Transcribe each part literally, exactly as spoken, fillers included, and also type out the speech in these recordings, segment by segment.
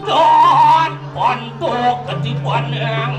Dan bantu ketiban yang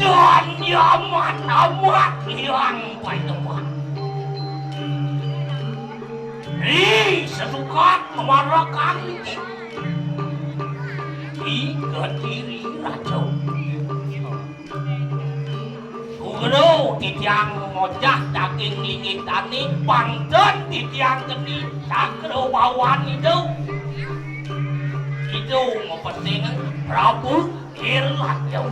Dan nyaman amat yang paling tepat. Ri sesukat memarakan di kediri raja. Guru titiang ngojah daging linggih tani, pangten titiang geni sakra bawan itu. Itu mapesing Prabu Irlanda.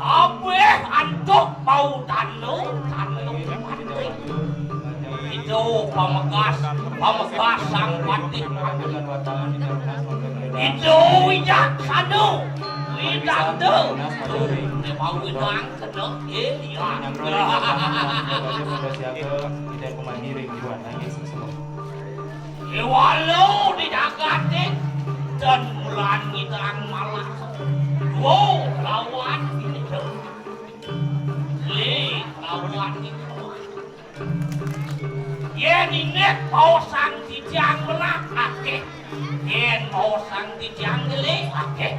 Kabeh antuk bau tanu, tanu mati. Itu pamekas, pamekas sang patih. Itu wijaksana, widanda. Tuh, dia bau widang kena, eh, iya. Kita kemandiri, Iwan, nangis semua. Iwalo di jagaté dan mulan ngitang malah. Wo, lawan ini. Le, lawan ini. Yén indik baosang titiang melah akéh. Yén baosang titiang ngelih akéh.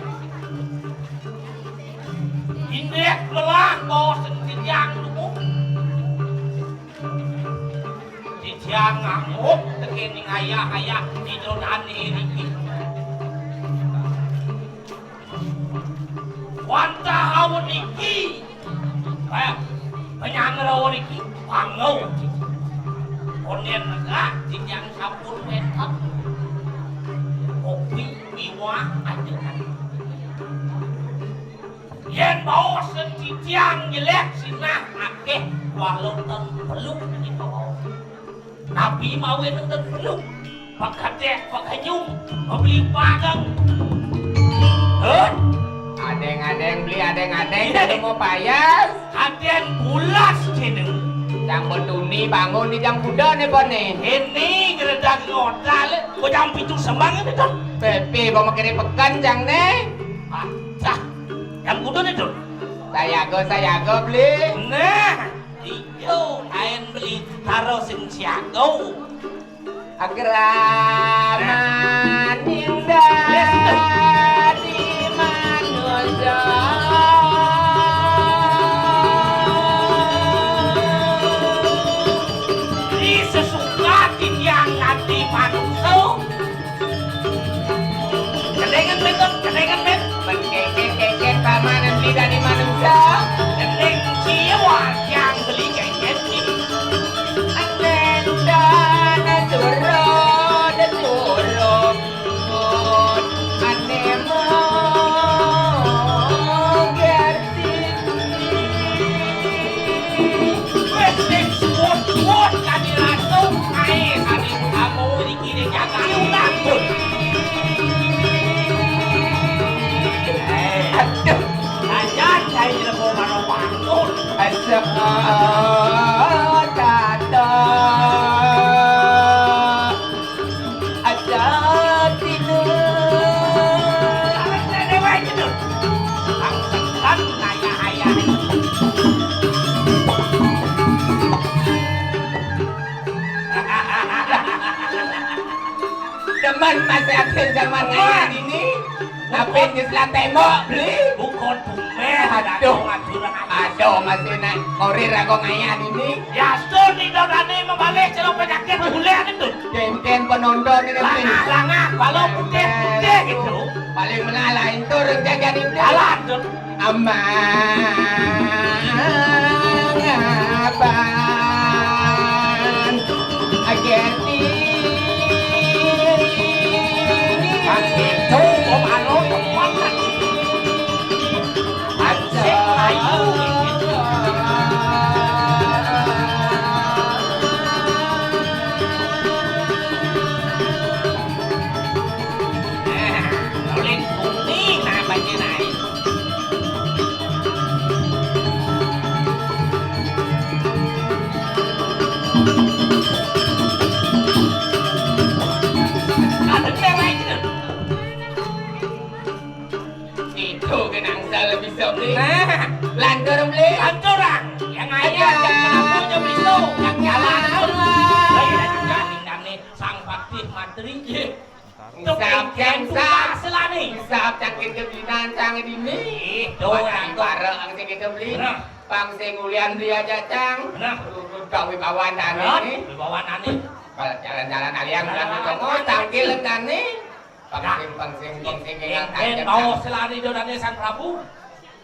Indik melah baosang titiang lubuh. Titiang ngamuk tekéning ayah-ayah Ida dané niki. Wantah aweniki, eh, panyanggra aweniki, panggau. Ondén negak titiang sampun wénten kopi miwah ajengan. Yén baos titiang nyelék sinah akéh walaupun peluk nika baos. Napi mawinan ten peluk? Pakedék, pakenyum, pabeli padang. Hut. Adéng-adéng beli, adéng-adéng, iya, ketemu payas. Adéng bulas céné. Cang betuni bangun di jam kuda né, Bone. Ini geredak ngotal, kok jam pitu semang ini, Don? Pepe, bawa makiri peken, cang né. Acah. Jam kuda né, Don? Sayaga, sayaga, beli. Nah, iyo, kain beli taruh sing siaga. Agraman indah di manusia. Di sesuka titiang nganti manusia. Kendengan betul, kendengan bet. Mengkeket-keket pamanan lidah di manusia. Kendeng jiwa yang beli keket. Anenda naturut, naturut, anemo gerti. Wes, sing suwun-suwun kadi ratu, kae kadi utamu iki ning jagat. Aduh. Ajan kae jero mano pantun. Asa tata. Aja tidur. Awas, nenek wae gitu. Bangsetan ayah-ayah. Demen masih aktif zaman ngayah ini. Napin geus lah tembok, beli. Bukan tumben. Aduh. Aduh, masih naik korir aku ngayah ini. Ya, sun, di daun ane mabalik, kalau penyakit, boleh ada tuh. Kenten penonton ini, beli. Langah, langah, kalau putih, putih gitu. Paling menang lah, itu orang jajan itu. Jalan tuh. Amang apan agerti. Kan gitu, Om Anu, tepat. Asik, ayu. Cang kita binan, cang dini. Ih, tuh, Padahal tuh. Bareng sing kita beli. Nah. Pang sing ulian beli aja, cang. Nah. Urut gawe bawan dane. Nah, ini. Bawan ane. Kalau jalan-jalan alian bilang ketemu, tangkil dane. Pang sing, pang sing, pang sing, Ing, yang ing, tangkil, mau cang. Selari do dane Sang Prabu.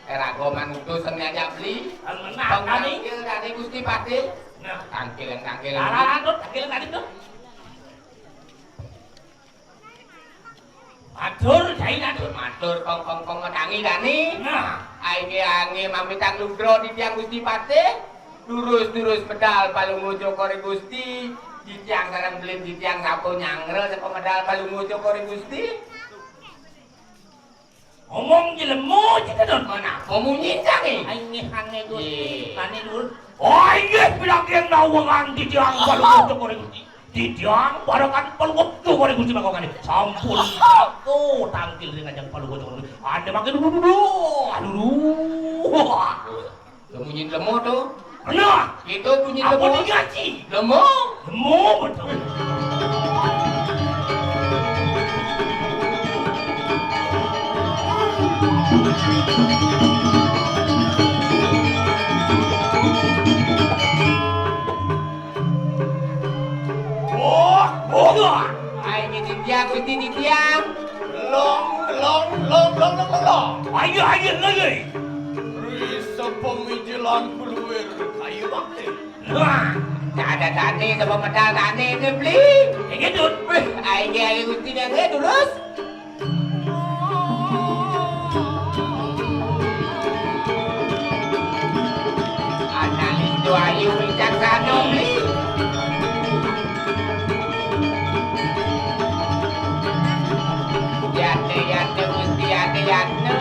Era goman utus seni aja beli. Kan menang, Pang tani. Tangkil dane Gusti Patih. Nah. Tangkil, tangkil. Lararan, tuh, tangkil tadi, tuh. Matur, Cai Ratu. Matur, kong, kong, kong, matangi dani. Nah. Ainge, ainge, mamitang ludra titiang Gusti Patih. Durus, durus medal palungguh cokore Gusti. Titiang sareng belin titiang sampun nyanggra sapa medal palungguh cokore Gusti. Ngomong jelemu cita don. Menapa munyi tangi? Ainge, ainge, Gusti. Ih. Tani dul. Oh, inggih, pinanggih nawengan titiang palungguh cokore Gusti. Titiang parekan pelungguh cokore Gusti mangkane. Sampun aku tangkil ring ajeng pelungguh cokore Gusti. Ane makin dudu, dudu, dudu. Lho, bunyi lemo to. Bener. Itu bunyi lemo. Apa digaji? Lemo. Lemo betul. Wah, wah. Ai, ini dia, Gusti, ini dia. Long, long, long, long, long, long, long. Ayo, ayo, ayo. Ri sepemijilan kuluwir kayu bakti. Wah, ada tani sama medal tani ini beli. Ini dun. Wih, ai, ini, ai, Gusti, ini, ini, terus. Analis Ayu wicaksana, Bli. Yatne, yatne, Gusti, yatne, yatne.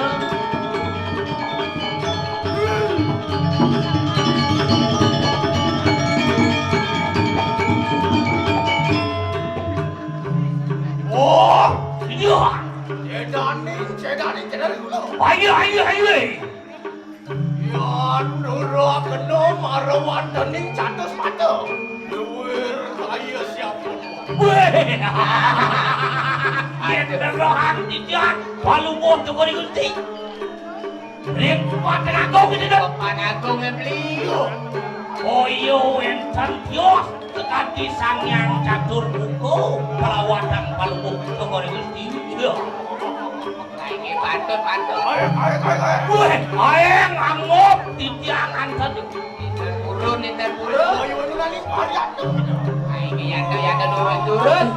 Oh, iya. Cedani, cedani, cedani kula. Ayo, ayo, ayo. Yan nura kena marawantening catus mata. Luwir kaya siapa? Weh. Yen rohan titian, palungguh Cokor I Gusti. Ring Papan Agung ini, Dok. Papan Agung, ya, Bli. Oh, iya, wenten tios. Sekadi Sang Hyang Catur Buka, pelawatan palungguh Cokor I Gusti. Iya. Nah, ini pantun, pantun. Ayo, ayo, ayo, ayo. Weh, ayo, ngangguk, titiang anten. Ninten purun, ninten purun. Ayo, ayo, ayo, ayo. Nah, ini yanda, yanda, lurus, lurus.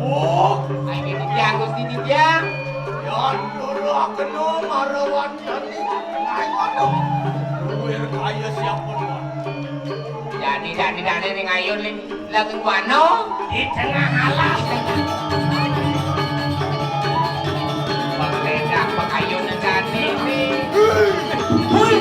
Oh, ayo, Gusti Titiang. Yan nurah kena marawan jani. Ayo, aduh. Luwir kaya siapa, Wan? Jani, jani, jani, ning ayun, ning. Lagi wano di tengah alas. Pagledak, pagayun, dan ini. Hui.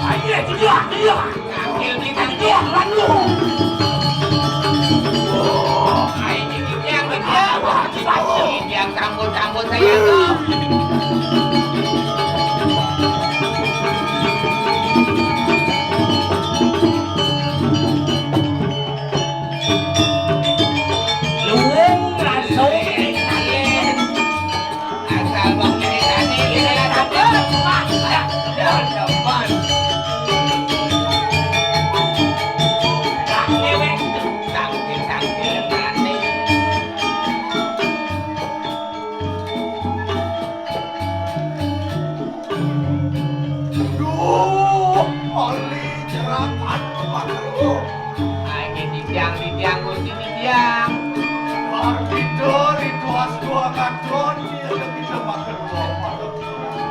Ayo, dia, dia. Ambil kita, dia, lalu. Ayo, dia, dia, dia. Yang campur-campur saya tuh. Luwung rasa asal wong ini tadi kita dapat. Wah, ya, depan. Gak ngewek. Tangkil, tangkil, mati. Duh, oli jerakan makhluk. Ayo, titiang, titiang, Gusti, titiang. Ardito, rituas, dua katon, iya, kita makhluk.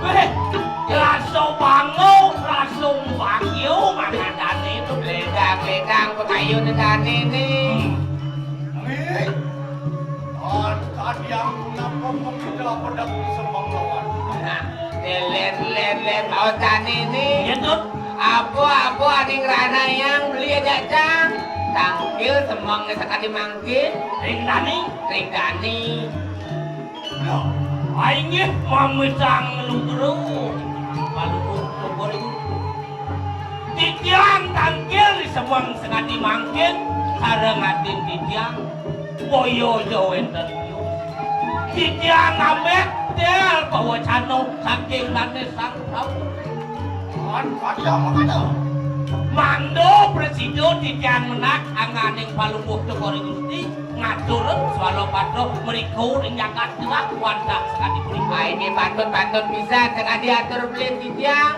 Weh, rasa bango, rasa bagyo, mangadane itu. Ledang, ledang, pekayu nedane nih. Nih, kan kadiang kenapa kita pedang sembang lawan? Nah, lén, lén, lén, baos jani né. Iya, Tut. Apa, apa ané ngranayang beli aja, Cang? Tangkil semeng sakadi mangkin. Ring dani. Ring dani. Lho, inggih mamitang lugra. Paluhur Cokor I Gusti. Titiang tangkil semeng sakadi mangkin, sareng adin titiang. Boya ja wénten. Titiang ngambil pawacana saking dané Sang Prabu. Kan kaya mangkana. Mangda prasida titiang menak angganing Palungguh Cokor I Gusti ngatur swalapatra mrika ring jagat tiwas wantah sakadi punika. Inggih patut, patut pisan sakadi atur beli titiang.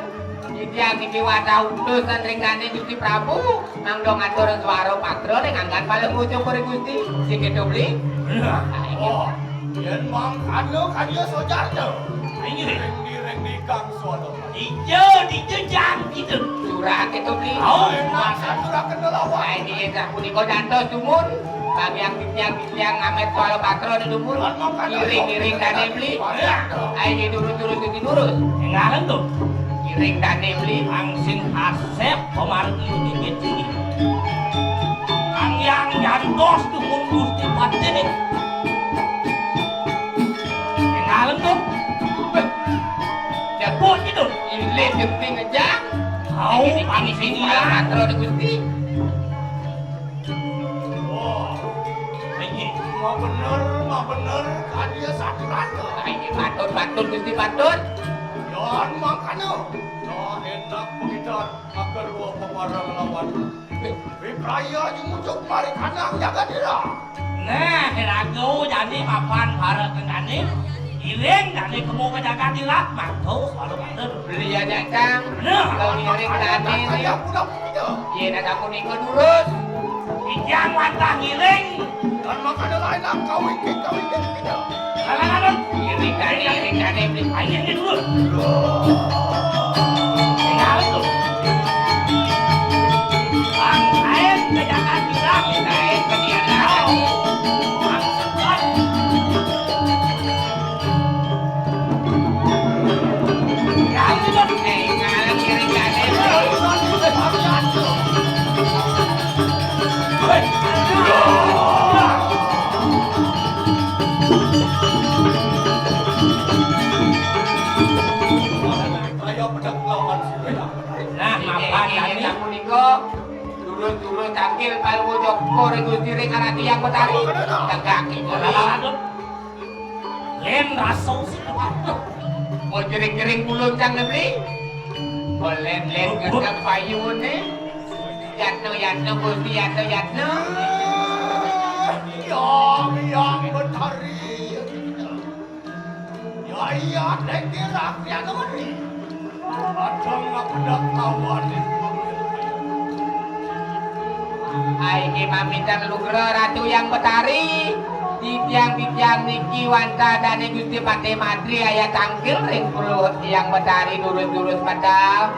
Titiang niki wantah utusan ring dané Gusti Prabu, mangda ngatur swalapatra ring anggan Palungguh Cokor I Gusti. Sing kéto beli. Nah, inggih. Oh, yén mangkana kaya sojarna. Inggih. Ring di, ring di kang swalapatra. Dija, dija jang gitu. Surat itu beli. Oh. Enak, surat kena lawan. Nah, ini dah punika jantos dumun. Bagian titiang, titiang ngambil swalapatra né dumun. Iring, iring dané beli. Ayo durus, durus, durus, durus. Sing ngarep to. Iring dané beli. Angsing asep pamargi iki. Kang Hyang jantos dumun Gusti Patih. Sing ngarep to. Jebuk gitu. Iling genti ngejang. Au, ini, ini, angsing ini, iya. Swalapatra né Gusti. Wah, ini mah bener, mah bener, kadiya saturana. Nah, ini patut, patut, Gusti, patut. Yan mangkana, nah, enak pagitar makarwa pamarang lawan. Wipraya jumujuk mari kanang jagadira. Nah, raga jani mapan para kendane. Iring dané kemu ka jagat ilat, mantu selalu mantu. Beli aja, Cang. Nah. Kalau ngiring dané né. Kaya budak punika. Yén ada punika durus. Ijang wantah ngiring. Dan mangkana lain kawingking, kawingking punika. Lalu, lalu. Ngiring dané, ngiring dané, beli. Ayo, ini dulu. Tinggal itu. Bang, ayo ke jagat ilat. Ayo ke jagat ilat. Bang, sekat. Nah, mapan kami. Punika, durus-durus tangkil palu Cokor Gusti ring arati yang betari. Tegak iki. Lén rasa sing waduh. Mau jering-jering ulun, Cang, né beli. Boleh lén ngerti payune. Yatno, yatno, Gusti, yatno, yatno. Yang, yang betari. Ya iya, dek kira kira ngerti. Ada ngapedak lawan. Ai, nggih, mamitang lugra Ratu Yang Betari. Titiang-titiang niki wantah dane Gusti Patih Madri aya tangkil ring puluh Yang Betari durus-durus medal.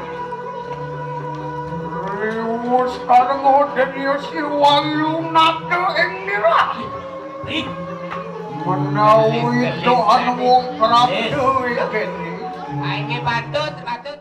Riwus kareng odenya siwalu nata ing nirah. Menawi doan wong prapta kene. Ai, nggih, patut, patut.